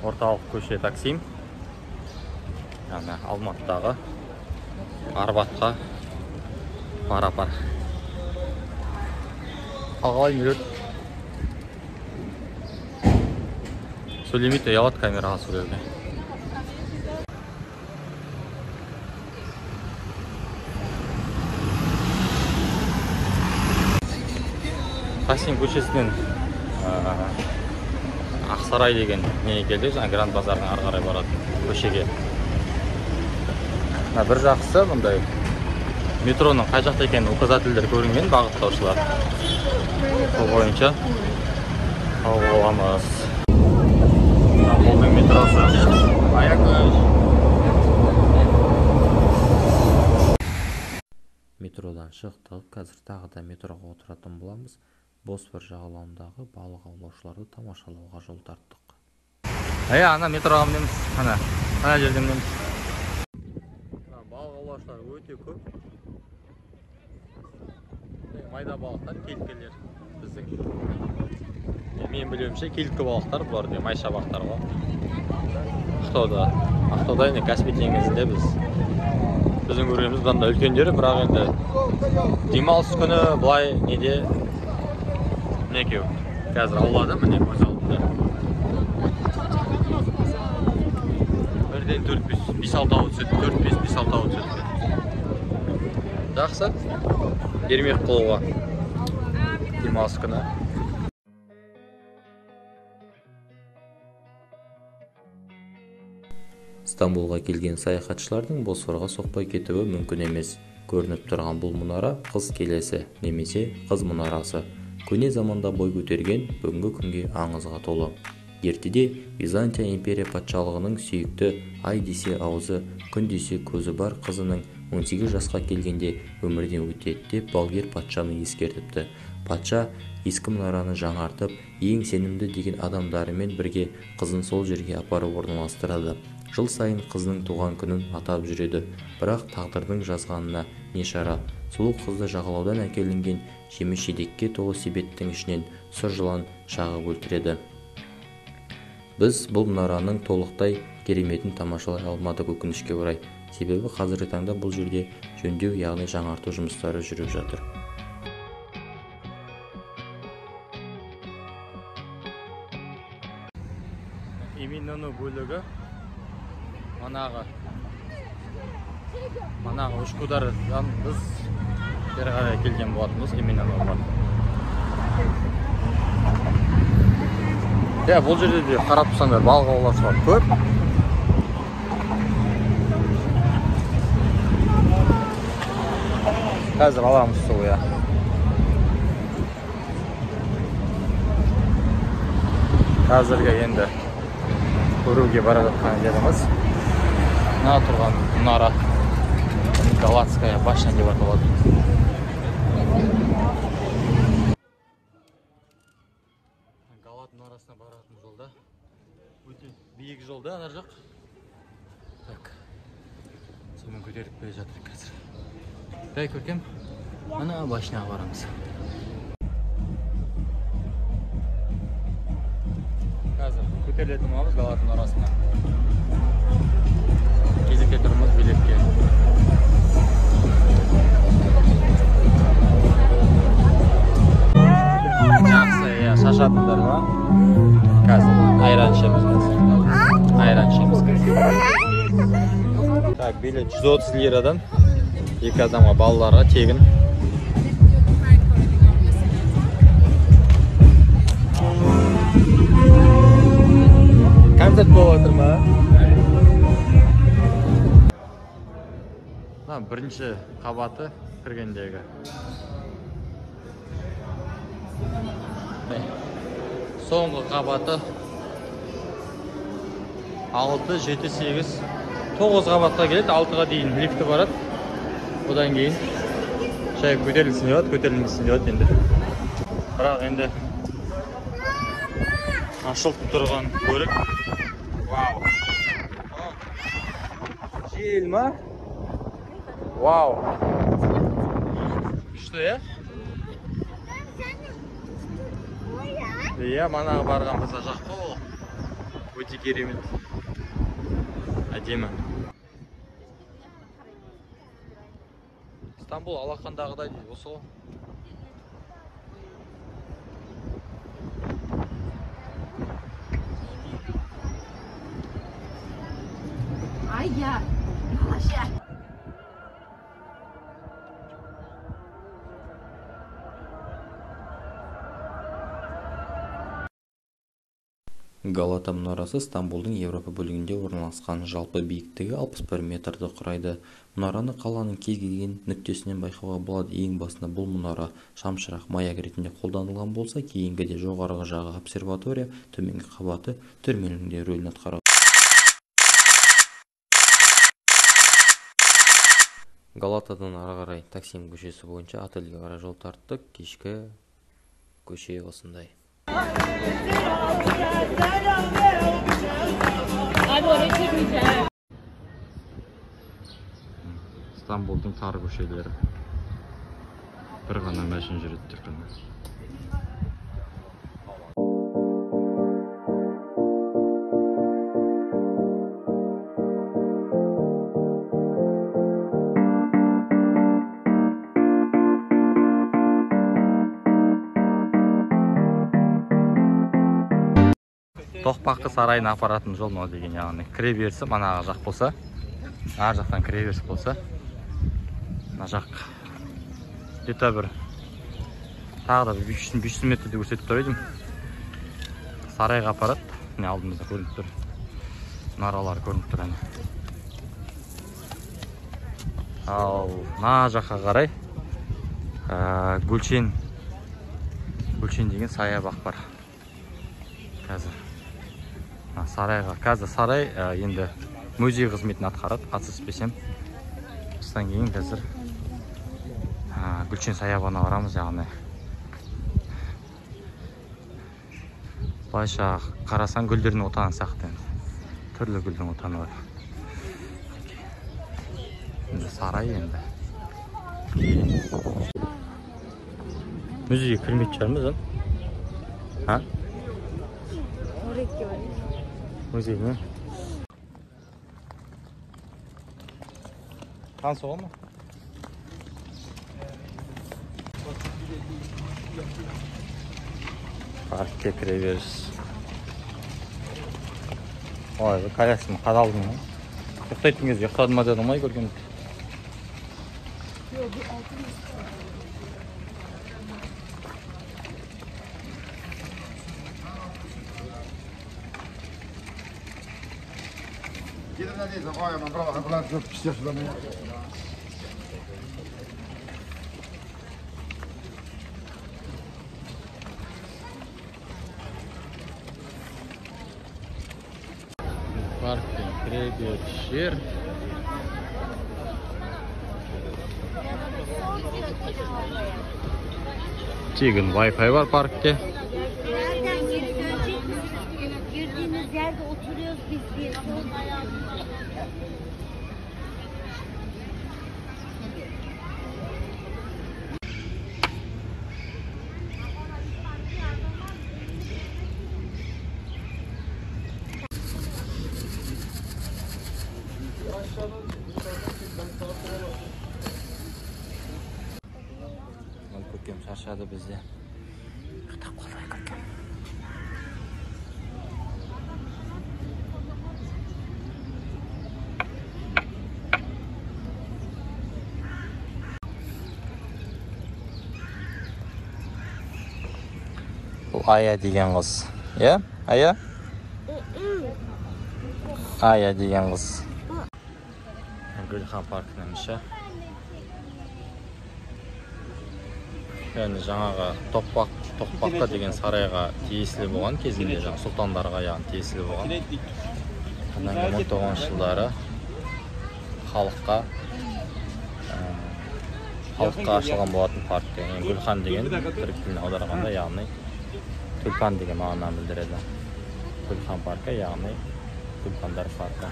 Орталық көше Таксим. Яғни Алматыдағы Арбатқа пара-пар. Ал қалай Меруерт? Сөйлемейді, ұялады камераға сөйлеуге. Таксим көшесінен Ақсарай деген неге келдік, жаңа Гранд базардың ары қарай баратын көшеге. Мына бір жақсысы бұндай метроның қай жақта екенін указательдер көрінген, бағыттаушылар. Сол бойынша тауып аламыз. Стамбулдың метросы. Аякөз. Метродан шықтық, қазір тағы да метроға отыратын боламыз. Босфор жағалауындағы балық аулаушыларды тамашалауға жол тарттық. Ана метроға мінеміз, ана жерде мінеміз. Балық аулаушылар өте көп. Майда балықтар, келкелер біздің. Мен білуімше келкі балықтар бұлар де майша балықтар ғой. Ақтауда енді Каспий теңізінде біздің көргеніміз бұдан да үлкендері, бірақ енді демалыс күні былай неде мінекей қазір аулады, міне көз алдында. Бірден төрт, бес, бес, алтауы түседі, төрт, бес, бес, алтауы түседі. Жақсы. Ермек қылуға демалыс күні. Стамбулға келген саяхатшылардың Босфорға соқпай кетуі мүмкін емес. Көрініп тұрған бұл мұнара Қыз келесі немесе Қыз мұнарасы. Көне заманда бой көтерген, бүгінгі күнге аңызға толы. Ертеде Византия империя патшалығының сүйікті ай десе аузы, күн десе көзі бар қызының 18 жасқа келгенде өмірден өтеді деп балгер патшаны ескертіпті. Патша ескі мұнараны жаңартып, ең сенімді деген адамдарымен бірге қызын сол жерге апарып орналастырады. Жыл сайын қызының туған күнін атап жүреді. Бірақ тағдырдың жазғанына не шара. Сұлу қызды жағалаудан әкелінген жеміс жидекке толы себеттің ішінен сұр жылан шағып өлтіреді. Біз бұл мұнараның толықтай кереметін тамашалай алмадық өкінішке орай. Себебі қазіргі таңда бұл жерде жөндеу, яғни жаңарту жұмыстары жүріп жатыр. Эминönü бөлігі манағы Үскүдардан біз бері қарай келген болатынбыз Эминönüға. Бұл жерде де қарап тұрсаңдар балық аулаушылар көп. Қазір аламыз су, иә. Қазіргі енді көруге бара жатқан жеріміз мына тұрған мұнара Галатская башня деп аталады. Галат мұнарасына баратын жолда өте биік жолда ана жақ. Так. Сонымен көтеріліп келе жатыр қазір. Дай Көркем, ана башняға барамыз. Қазір көтерілетін боламыз Галат мұнарасына. Кезекте тұрмыз билетке. Жақсы, иә, шашатындар ма? Қазір айран ішеміз қазір. Айран ішеміз қазір. Так, билет 130 лирадан. Екі адамға, балаларға тегін. Концерт болып жатыр ма? Мына бірінші қабаты кіргендегі. Соңғы қабаты 6, 7, 8, 9 қабатқа келеді, 6-ға дейін лифті барады. Одан кейін жай көтерілсін деп жатыр, көтерілмесін деп жатыр енді. Бірақ енді ашылып тұрған көлік. Вау! Жел ма? Вау! Күшті, иә? Иә, манағы барған біз жақ қой ол. Өте керемет. Әдемі. Стамбул алақандағыдай дейді, осы ғой. Ая, Маша. Галата мұнарасы Стамбулдың Еуропа бөлігінде орналасқан. Жалпы биіктігі 61 метрді құрайды. Мұнараны қаланың кез келген нүктесінен байқауға болады. Ең басында бұл мұнара шамшырақ маяк ретінде қолданылған болса, кейінгіде жоғарғы жағы обсерватория, төменгі қабаты түрменің де рөлін атқарған. Галатадан ары қарай Таксим көшесі бойынша отельге қарай жол тарттық. Кешкі көше осындай. Стамбулдың тар көшелері. Бір ғана машина жүреді тек қана. Тоқпақы сарайына апаратын жол мынау деген, яғни кіре берісі манағы жақ болса, ар жақтан кіре беріс болса, мына жақ где-то бір тағы да бір 500 метрді көрсетіп тұр едім. Сарайға апарады. Міне алдымызда көрініп тұр. Мұнаралар көрініп тұр әне. Ал мына жаққа қарай Гүлшен деген саябақ бар. Қазір сарайға, қазір сарай енді музей қызметін атқарады, қателеспесем. Осыдан кейін қазір Гүлшен саябағына барамыз, яғни былайша қарасаң гүлдердің отаны сияқты енді. Түрлі гүлдің отаны бар. Енді сарай енді. Музейге кірмейтін шығармыз, а? Музей не? Таныс оған ма? Паркке кіре беріс. Ой, колясканы қадалдың ғой. Ұйықтайтын кезде ұйықтадым ма дедім ғой көргенде. Парктен кіре беріс жер. Тегін Wi-Fi бар паркте. Girdiğimiz yerde oturuyoruz biz diye. Көкем шаршады бізде. Ұйықтап қалды көкем. Бұл Ая деген қыз. Иә? Ая? Ая деген қыз. Гүлхан паркінің іші. Яғни жаңағы Тоқпақы деген сарайға тиесілі болған кезінде, жаңағы сұлтандарға яғни тиесілі болған. Одан кейін 19 жылдары халыққа ашылған болатын парк. Яғни Гүлхан деген түрік тіліне аударғанда яғни тюльпан деген мағынаны білдіреді. Гүлхан паркі, яғни тюльпандар паркі.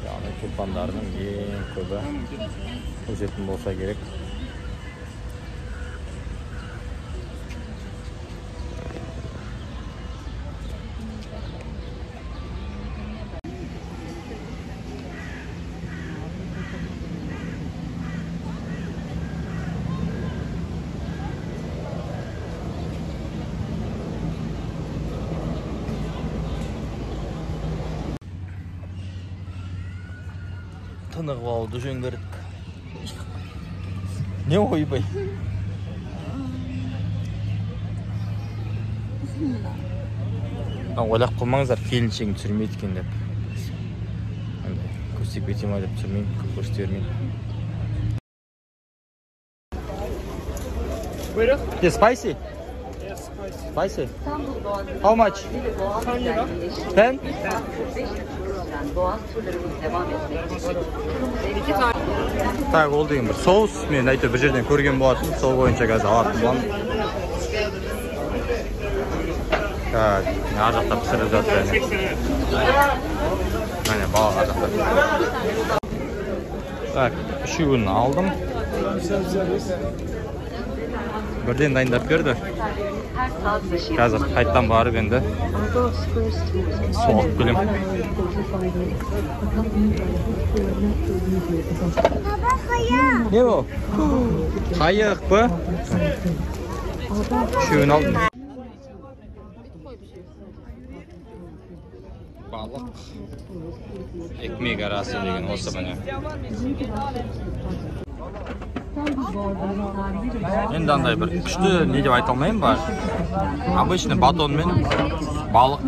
Яғни тюльпандардың ең көбі өсетін болса керек. Тынығып алуды жөн көрдік. Не ойбай? Ойлап қалмаңыздар, келіншегін түсірмейді екен деп. Андай көрсек бете ма деп түсірмеймін, көп көрсете бермеймін. Yeah, spicy? Yes, spicy. Spicy? How much? 10? Так, ол деген бір соус, мен әйтеуір бір жерден көрген болатын, сол бойынша қазір алатын боламын. Так, ар жақта пісіріп жатыр әне. Әне, балық ар жақта. Так, үшеуін алдым. Бірден дайындап берді. Қазір қайттан барып енді соғып келем. Не ол? Қайық па? Үшеуін алдым. Балық ekmek arası деген осы міне. Енді андай бір күшті не деп айта алмаймын ба? Обычный батон мен балық.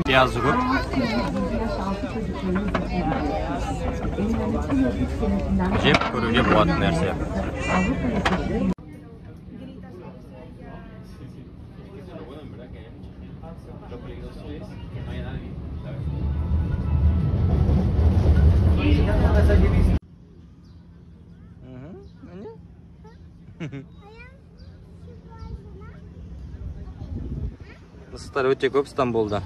Пиязы көп. Жеп көруге болатын нәрсе. Мысықтар өте көп Стамбулда.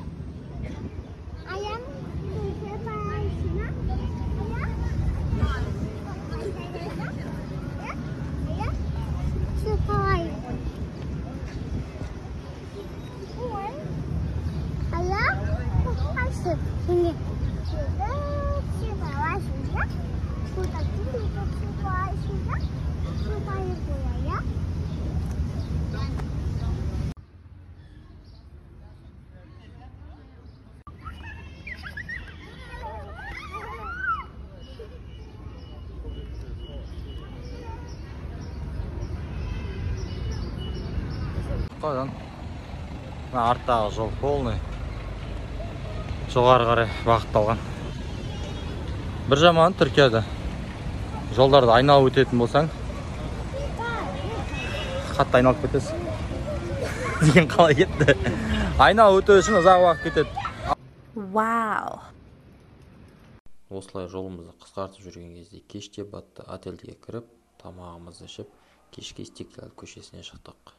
Мына арттағы жол полный жоғары қарай бағытталған. Бір жаманы Түркияда жолдарды айналып өтетін болсаң қатты айналып кетесің. Деген қалай кетті? Айналып өту үшін ұзақ уақыт кетеді. Вау. Осылай жолымызды қысқартып жүрген кезде кеште батты отельге кіріп, тамағымызды ішіп, кешкі Истиклал көшесіне шықтық.